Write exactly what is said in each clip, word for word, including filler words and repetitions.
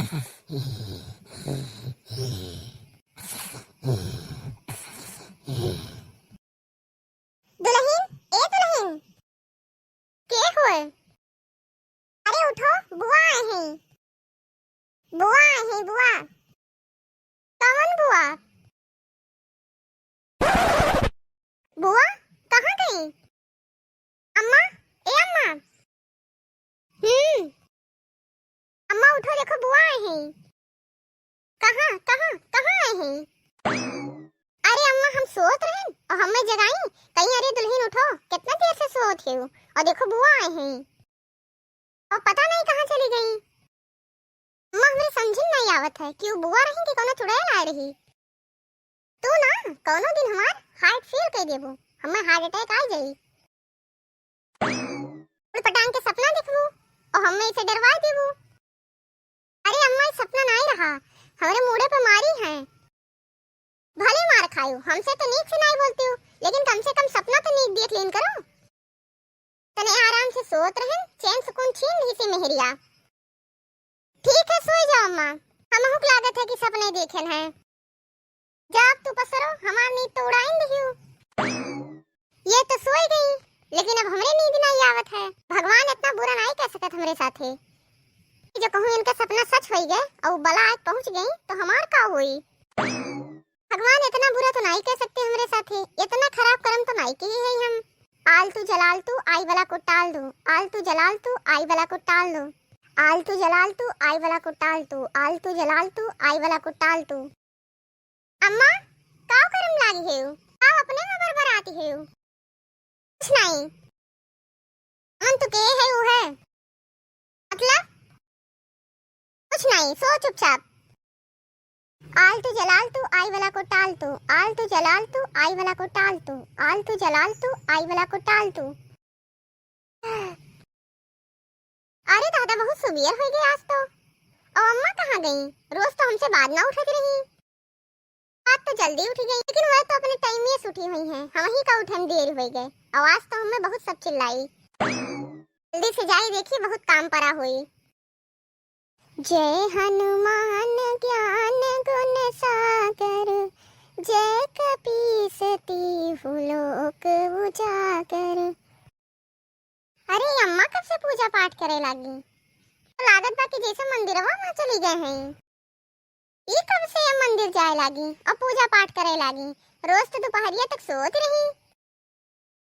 दुलहिन, ए दुलहिन, के होय? अरे उठो, बुआ आए हैं। बुआ आए हैं, बुआ। कौन बुआ? बुआ, कहाँ गई? अम्मा, ए अम्मा। हम्म। अम्मा उठो, देखो बुआ आए हैं। कहाँ, कहाँ, कहाँ आए हैं? अरे अम्मा, हम सोत रहेन और हमें जगाई, कहीं, "अरे दुलहिन उठो, कितना देर से सोत हो?" और देखो बुआ आए हैं। और पता नहीं कहाँ चली गई। अम्मा, हमरे समझिन नहीं आवत है कि वो बुआ रही कि कौनो चुड़ैल आए रही। तू ना कौनो दिन हमार heart fail कर देबू, हमें heart attack आ जाई। उड़पटांग के सपना देखबू और हमें इसे डरवा देबू। अरे अम्मा, ये सपना नहीं रहा, हमरे मूड़े पे मारी है। भले मार खायू, हमसे तो नीक से नहीं बोलती हूँ, लेकिन कम से कम सपना तो नीक देख लेन करो। तने आराम से सोत रहन, चैन सुकून छीन ली सी मेहरिया। ठीक है, सोई जाओ अम्मा, हमहू के लागत है कि सपने देखेन है। जा अब तू पसरो, हमार नींद तो उड़ाइन दिहियो। ये तो सोई गई, लेकिन अब हमरे नींद नहीं आवत है। भगवान इतना बुरा नहीं कर सकत हमरे साथे। जो कहूँ इनका सपना सच होई गए और बला आज पहुँच गई तो हमार का होई? भगवान इतना बुरा तो नहीं कर सकते हमरे साथे, इतना खराब कर्म तो नहीं किए है हम। आलतू जलालतू आई वाला को टाल दो, आलतू जलालतू आई वाला को टाल दो, आलतू जलालतू आई वाला को टाल दो, आलतू जलालतू आई वाला को टाल दो। अम्मा, का करम लागी हेउ? का अपने में बरबराती हेउ? कुछ नहीं। मन तो के है वो है। मतलब? कुछ नहीं, सो चुपचाप। आलतू जलालतू आई वाला को टालतू, आलतू जलालतू आई वाला को टालतू, आलतू जलालतू आई वाला को टालतू। अरे दादा, बहुत सुबेर हो गए आज तो। और अम्मा कहाँ गई? रोज तो हमसे बाद ना उठत रही। आज तो जल्दी उठ गई, लेकिन वह तो अपने टाइम में उठी हुई हैं, हम ही का उठे में देर हो गए। और आज तो हमें बहुत सब चिल्लाई। जल्दी से जाई, देखी बहुत काम पड़ा हुई। जय हनुमान ज्ञान गुण सागर, जय कपीस तिहु लोक उजागर। अरे, ये अम्मा कब से पूजा पाठ करे लागी? तो लागत बा कि जैसे मंदिरवा में चली गए हैं। ई कब से ये मंदिर जाए लागी और पूजा पाठ करे लागी? रोज तो दोपहरिया तक सोत रही।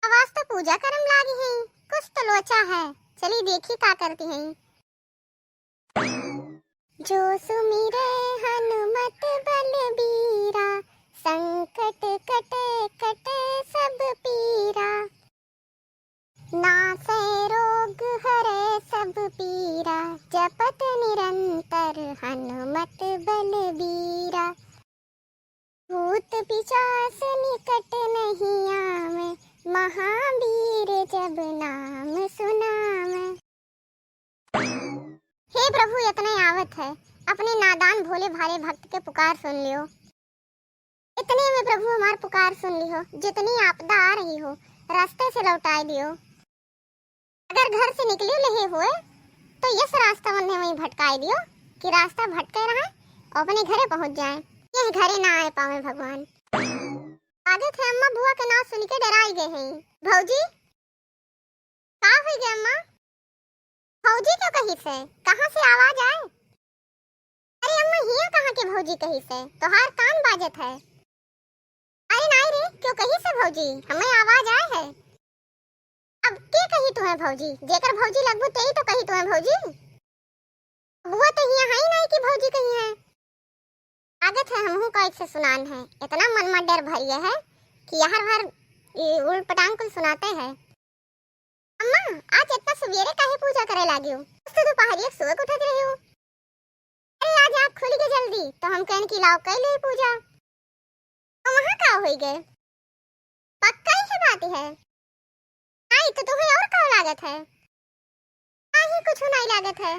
आवाज तो पूजा करम लागी है, कुछ तो लोचा है। चली देखी का करती है। जो सुमिरे हनुमत बलबीरा, संकट कटे कटे सब पीरा। नासै रोग हरै सब पीरा, जपत निरंतर हनुमत बलबीरा। भूत पिशाच निकट नहीं आवै, महावीर जब नाम सुनावै। हे प्रभु, इतने आवत है, अपने नादान भोले भाले भक्त के पुकार सुन लियो। इतने में प्रभु हमार पुकार सुन लियो, जितनी आपदा आ रही हो, रास्ते से लौटाए दियो। अगर घर से निकले लेहे हुए, तो यस रास्ता मन्ने वहीं भटकाए दियो कि रास्ता भटके रहे और अपने घरे पहुँच जाए, यह घरे ना आए पावे भगवान। आगे थे अम्मा बुआ के नाव सुन के डराई गए हैं। भौजी, का हो गया अम्मा? भौजी क्यों कही से? कहाँ से आवाज आए? अरे अम्मा, हिया कहाँ के भौजी कही से? तोहार कान बाजत है। अरे नाई रे, क्यों कही से भौजी? हमें आवाज आए है। अब के कही तुम्हें भौजी? जेकर भौजी लगबू तेई तो कही तुम्हें भौजी। बुआ तो हिया है ही नहीं कि भौजी कही है। लागत है हमहू का एक से सुनान है। इतना मन में डर भर गया है कि हर हर ये उलपटांग कुल सुनाते हैं। अम्मा, आज इतना सवेरे काहे पूजा करे लागी हो? आज तो दोपहरिया सोए के उठत रही हो। अरे, आज आँख खुल गई जल्दी, तो हम कहन की लाओ कई ले पूजा। तो वहाँ का होई गए? पक्का ही बात है। आई तो तुम्हें और का लागत है? नहीं, कुछ नहीं लागत है।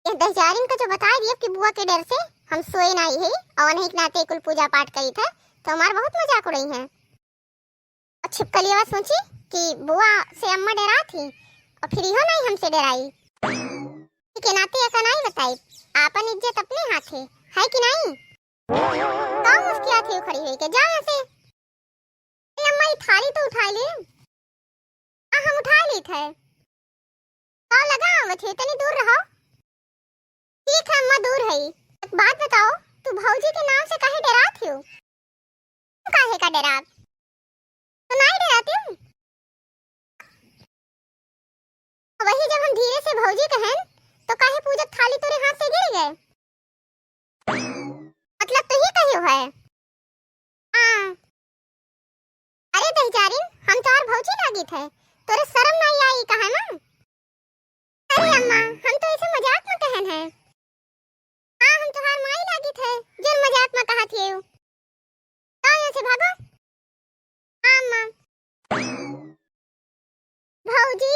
ये दहिजारिन का जो बता दिया कि बुआ के डर से हम सोए नहीं है और नहीं के नाते कुल पूजा पाठ करी थे, तो हमार बहुत मजाक उड़ाई है। और छिपकलिया सोची कि बुआ से अम्मा डरा थी और फिर इहो नहीं हमसे डराई। के नाते एका नाई बताई, आपन इज्जत अपने हाथे, है कि नाई? का मुस्कियात है खड़ी होई के, जा यहाँ से। ए अम्मा, ई थाली तो उठाई ली। आ, हम उठाई लीत है। का लगा आवत है, तनी दूर रहो। ठीक है अम्मा, दूर है। एक बात बताओ, तू भौजी के नाम से काहे डेरात हो? काहे का डेराब? तो नाई डेरात हो। वही जब हम धीरे से भौजी कहन, तो काहे पूजक थाली तोरे हाथ से गिर गए? मतलब तू ही कहियो है? हाँ। अरे दहिजारिन, हम तोहार भौजी लागित है, तोरे शर्म नाई आई कहा ना? अरे अम्मा, हम तो ऐसे मजाक में कहन है। हाँ, हम तोहार माई लागित है, जो मजाक में कहत है। तो यहाँ से भागो। हाँ अम्मा। भौजी,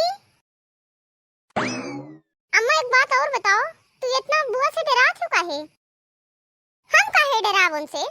अम्मा एक बात और बताओ, तू इतना बुआ से डेरात हो काहे? हम काहे डेराब उनसे?